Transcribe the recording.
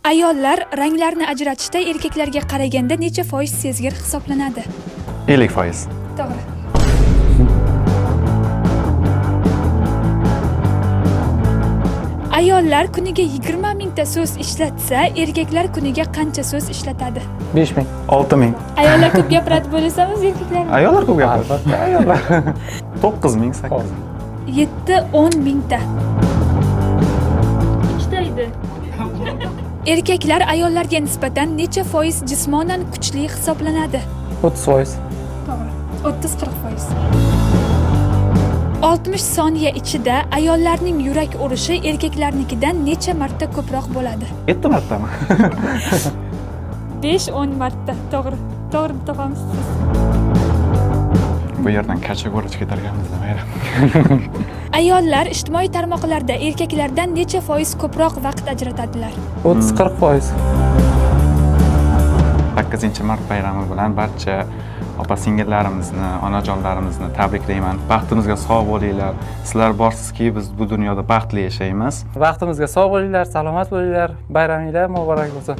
Ayollar ranglarni ajratishda erkaklarga qaraganda necha foiz sezgir hisoblanadi? 50%. To'g'ri. Ayollar kuniga 20 mingta so'z ishlatsa, erkaklar kuniga qancha so'z ishlatadi? 5000. 6000. Ayollar ko'p gapiradi bo'lasamiz, erkaklar? Ayollar ko'p gapiradi. Albatta, ayollar. 9000, 8000. 7-10 mingta. Ikkita edi. Erkaklar ayollarga nisbatan necha foiz jismonan kuchli hisoblanadi? 30%. To'g'ri. 30-40 foiz. 60 soniya ichida ayollarning yurak urishi erkaklarnikidan necha marta ko'proq bo'ladi? 7 martami? 5-10 marta. To'g'ri. To'g'ri topamiz siz. Bu yerdan kacha ko'rich ketarkanmiz, mayli. Ayollar ijtimoiy tarmoqlarda erkaklardan necha foiz ko'proq vaqt ajratadilar? 30-40%. 8 mart bayrami bilan barcha opa singillarimizni, onajonlarimizni tabriklayman. Baxtimizga sog' bo'linglar. Sizlar borsizki, biz bu dunyoda baxtli yashaymiz. Baxtimizga sog' bo'linglar, salomat bo'linglar. Bayraminglar muborak bo'lsin.